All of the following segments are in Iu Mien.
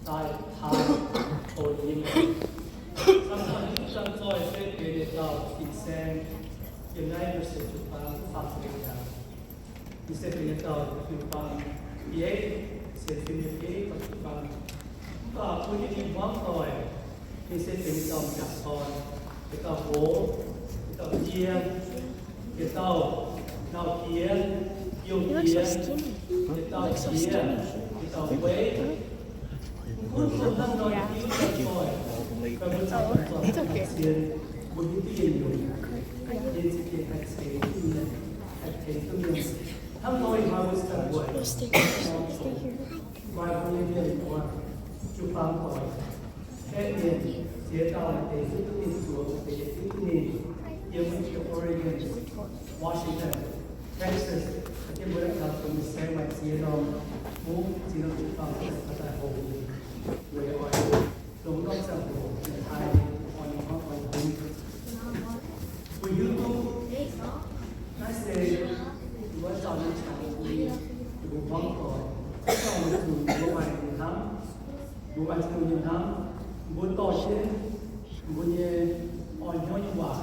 daaih taaih taux yiem. Samx daaih hiuv duqv zanc-zoih se benx yietc dauh fin-saeng yiem naaiv Merced jiu-baang faah zengx hnyangx. Ninh se benx yietc dauh jiu-baang bieiv, sienx fim nyei bieiv, dauh jiu-baang. Mv baac bun ninh nyei hmuangv doic, ninh se benx yietc dauh m'jangc dorn, yietc dauh nqox, yietc dauh jiex, yietc dauh nauc jiex, youh jiex, yietc dauh jiex, yietc dauh weiv. Mv gunv zuqc hnangv nor hiuv duqv zanc-zoih, fai mbuo zanc-zoih zien, mbuo hiuv duqv yietc nyungc, yie za'gengh haih ceix duqv mienh, haih tengx duqv mienh. Hnangv nor ih hnoi mbuo se daaih buatc, maaih mbuo nyei mienh mbuo jiu-baang doic, kaeqv mienh ziex dauh, maaih deix hiuv duqv ninh zuoqc, maaih deix yietc hiuv duqv ninh, yiem wuov Oregon, Washington, Texas, jienv mbuo daaih California se maaih ziex norm mungv, ziex norm jiu-baang daaih hoqc weic oix longc norm ziangh hoc mingh taaih oix nyei hmuangv oix bun mbuo hiuv duqv. Naaiv se mbuo zaux nyei qangx bun mbuo hmuangv doic, mbuo zuqc mbuo maaih nyei hnamv, mbuo maaih Tin-Hungh nyei hnamv, mbuo dorh jienv mbuo nyei orn hnyouv nyei waac,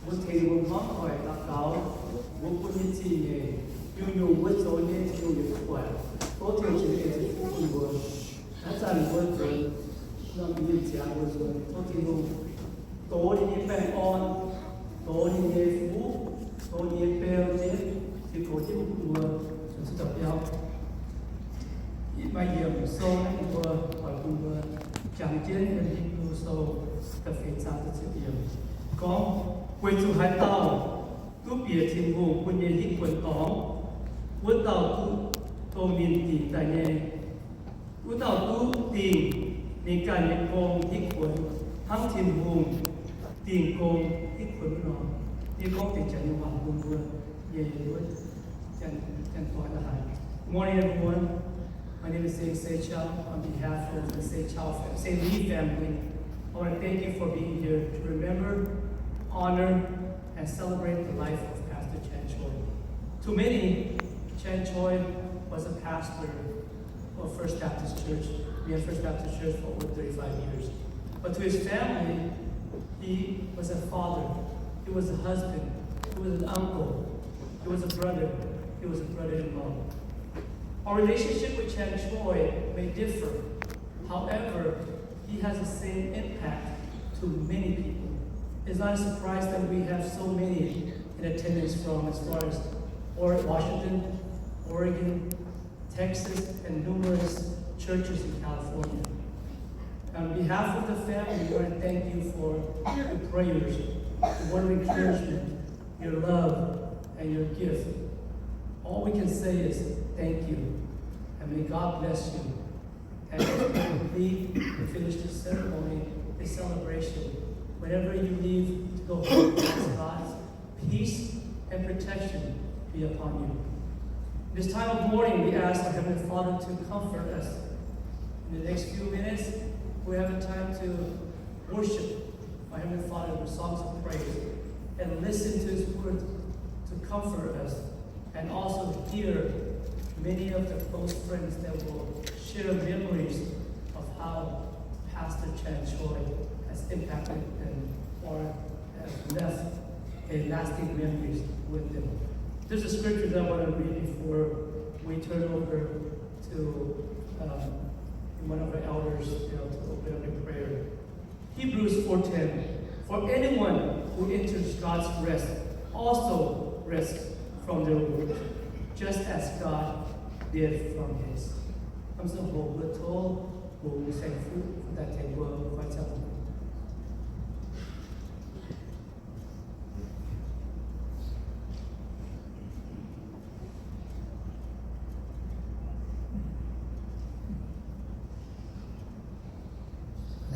mbuo tengx mbuo hmuangv doic daux gaux, mbuo bun nyei zingh nyeic, nyungc-nyungc mbuo zoux nyei Tin-Hungh yietc zungv buatc, tov Tin-Hungh ceix fuqv bun mbuo. Naaiv zanc mbuo nzuonx, norm mienh ziangx mbuo nzuonx, tov Tin-Hungh dox ninh nyei baengh orn, dox ninh nyei fuqv, dox ninh nyei beu jienv, ziux goux jienv mbuo zuqc dauh biauv. Maaih yiemc sou naaiv mbuo oix bun mbuo jangx jienv yiem Hipv^lu Sou da'feix zaang da'ziepc yiemc gorngv, weic zuqc haaix dauh duqv bieqc Tin-Hungh bun nyei hitv kuonx dorngx, wuov dauh duqv dongh ninh dingc daaih nyei. Wuov dauh duqv dingc ninh ganh nyei gong hitv kuonx hnangv Tin-Hungh dingc gong hitv kuonx wuov nor. Yie gorngv deix janx nyei waac bun mbuo nyei wuov janx, janx-doic la'haic. Good morning, everyone. My name is Saint Seichao. On behalf of the Seichao fam-, Saint Lee family, I want to thank you for being here to remember, honor, and celebrate the life of Pastor Chan Choi. To many, Chan Choi was a pastor of First Baptist Church. We had First Baptist Church for over thirty-five years. But to his family, he was a father, he was a husband, he was an uncle, he was a brother, he was a brother-in-law. Our relationship with Chan Choi may differ. However, he has the same impact to many people. It's not a surprise that we have so many in attendance from as far as Ore-, Washington, Oregon, Texas, and numerous churches in California. On behalf of the family, we want to thank you for your prayers, your word of encouragement, your love, and your gift. All we can say is thank you, and may God bless you. And as we complete and finish this ceremony, this celebration, whenever you leave to go home, ask God's peace and protection be upon you. This time of mourning, we ask our Heavenly Father to comfort us. In the next few minutes, we have a time to worship our Heavenly Father with songs of praise and listen to His word to comfort us and also hear many of the close friends that will share memories of how Pastor Chan Choi has impacted them or has left a lasting memories with them. There's a scripture that I want to read before we turn over to, um, one of our elders, you know, to open up in prayer. Hebrews four ten, "For anyone who enters God's rest also rests from their work, just as God did from his." Hnamv sou hoc mbuo tov Tin-Hungh saeng-fuqv daaih tengx mbuo koi ziangh hoc.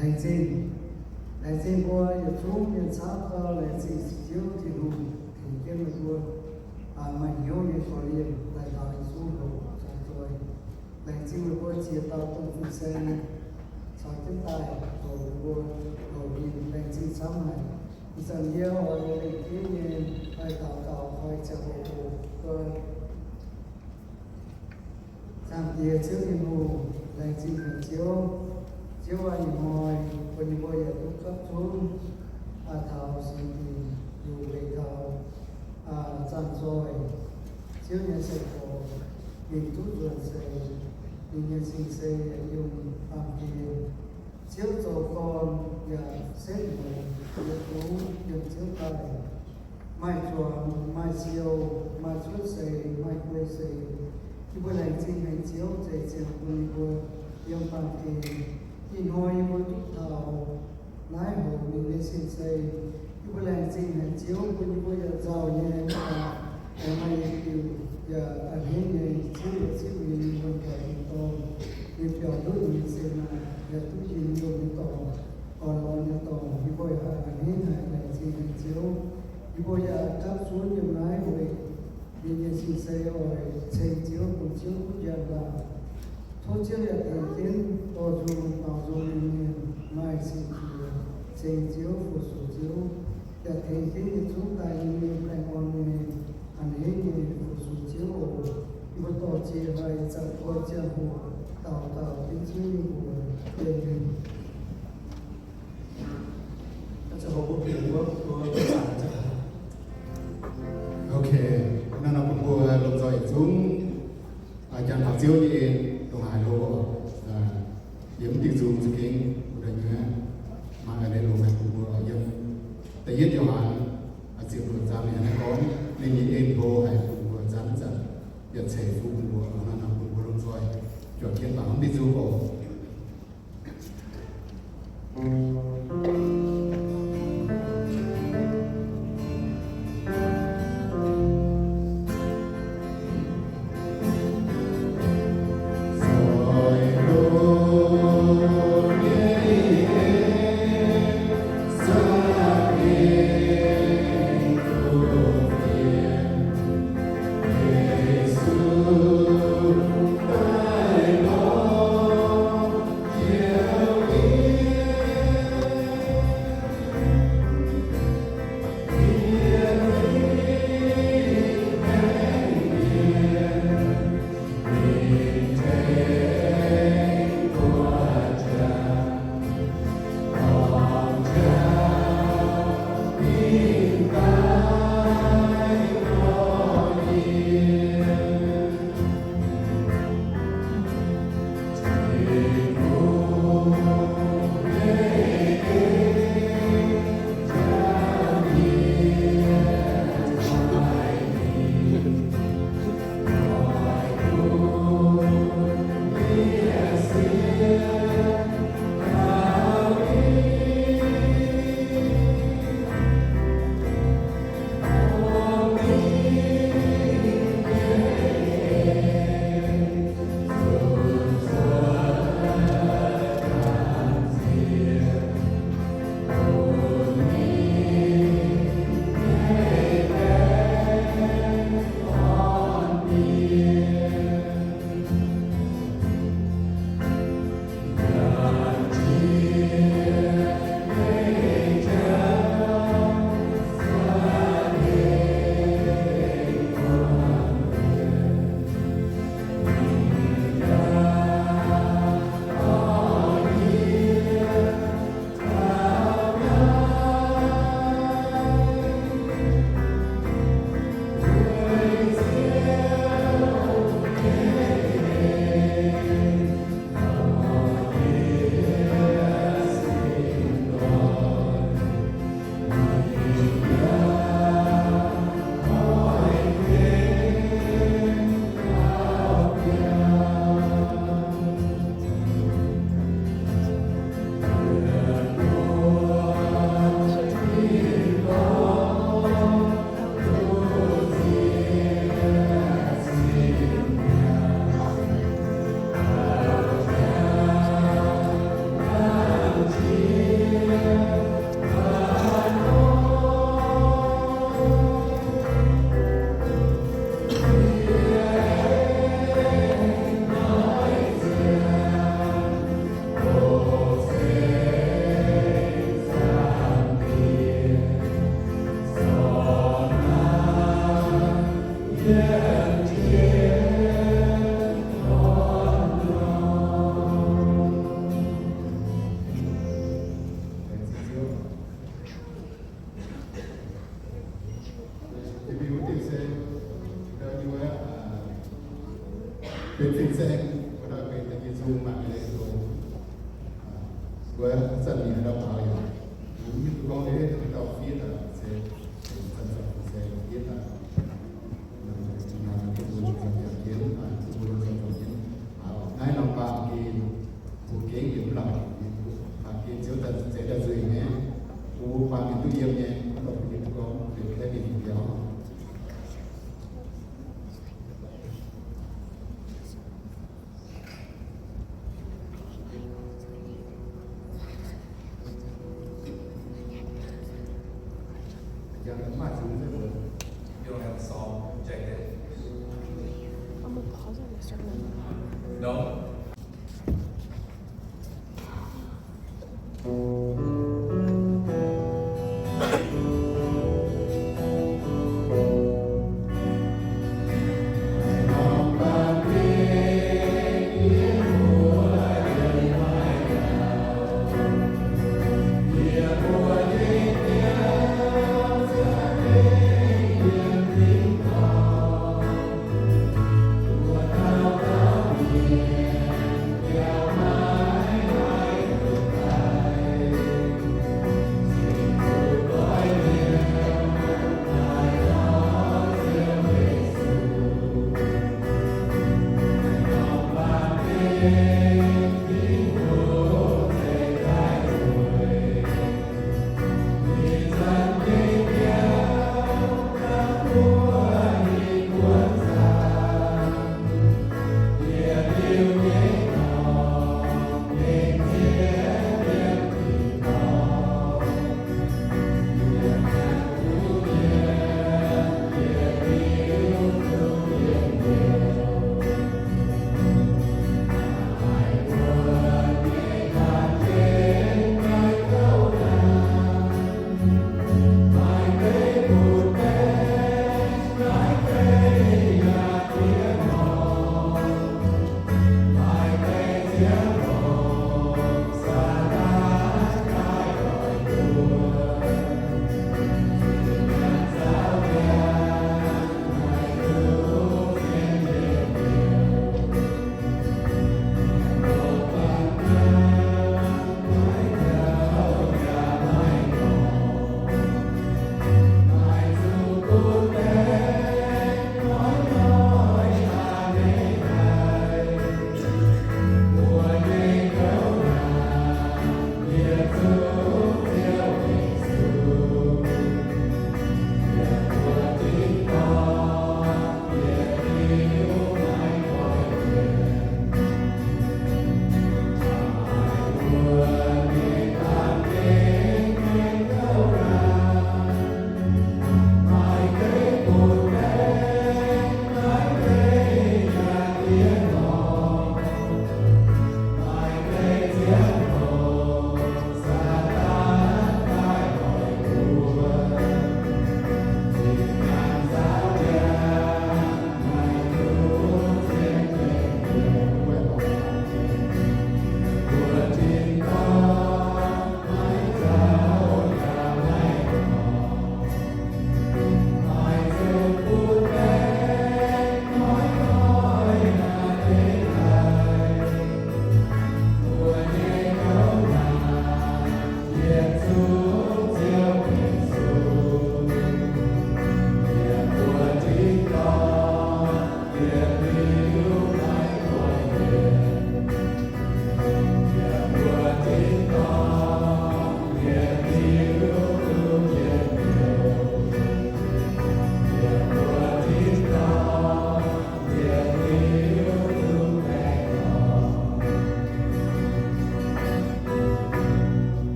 Laengz zingh, laengz zingh mbuo yietc zungv mienh camv gorngv laengz zingh Ziouv Tin-Hungh tengx jienv meih mbuo maaih hnyouv nyei korv-lienh daaih taux yietc zungv hoc zanc-zoih. Laengz zingh meih mbuo ziex dauh domh fin-saeng caux jienv daaih zoux meih mbuo loz-mienh. Laengz zingh camv haic. Ih zanc yie oix lengc jeiv nyei daaih daux gaux koi ziangh hoc oc. Mbuo Zaangc Diex Ziouv Tin-Hungh, Laengz zingh haic Ziouv. Ziouv aac, ih hnoi bun yie mbuo yaac duqv gapv zunv taux singx dinc, luc mbenc taux zanc zoih Ziouv nyei sai-gorx, ninh duqv nzuonx seix, ninh nyei sin-sei yaac yiem baamh gen. Ziouv zoux gorn yaac setv mueiz, yietc zungv yiem Ziouv daaih, maaih zuangx, maaih siou, maaih cuotv seix, maaih guei seix. Yie mbuo laengz zingh haic Ziouv zeix ziangx bun yie mbuo yiem baamh gen. Ih hnoi yie mbuo duqv taux naaiv hoc ninh nyei sin-sei. Yie mbuo laengz zingh haic Ziouv bun yie mbuo yaac nzauh nyei, maaih yietc diuc yaac a'hneiv nyei. Ziouv yaac zipv ninh mbuo nqaix tin-dorngh, ninh biaux ndutv ninh nyei zeqc naaic, yaac duqv njien-youh nyei dorngx, orn-lorqc nyei dorngx. Yie mbuo yaac a'hneiv haic, laengz zingh haic Ziouv. Yie mbuo yaac gapv zunv yiem naaiv weic ninh nyei sin-sei oix ceng Ziouv, bun Ziouv duqv njang-laangc. Tov Ziouv yaac tengx jienv dorh nzung baaux nzung nyei mienh maaih sin-jiex ceng Ziouv, fu-sux Ziouv, yaac tengx jienv yietc zungv daaih yiem mienh baengh orn nyei, a'hneiv nyei fu-sux Ziouv oc. Yie mbuo dorh jiex haic, zanc guoqv ziangh hoc daux gaux jienv Ziouv nyei mbuox. Aamen. Ok, naaiv nor bun mbuo lomh nzoih yietc zungv jangx taux Ziouv nyei en ndongc haaix lo. Yiem dingh nzung za'gengh mbuo daaih nyei maaih a'hneiv longx haic bun mbuo yiem. Da'yietv Yo^han ziepc luoqc zaang ninh naaiv gorngv ninh nyei en hlo haic bun mbuo zanc zanc, yietc ceix fuqv bun mbuo. Naaiv nor bun mbuo lomh nzoih juangc jienv mangc dingh nzung oc. Benx fin-saeng, wuov dauh benx da'nyeic nzung maaih leiz-loz. Wuov zanc mingh haaix dauh baaux yaac mv hiuv duqv gorngv, eh, haaix dauh fiev daaih se benx zanc-zanc fin-saeng fiev daaih. Naaiv norm baamh gen, mbuo gengh yietc lauh, baamh gen Ziouv daaih zeix daaih nzuih nyei, mbuo baamh mienh duqv yiem nyei, mv baac mbuo hiuv duqv gorngv benx kaeqv mingh biaux. You don't have a song, check it. No?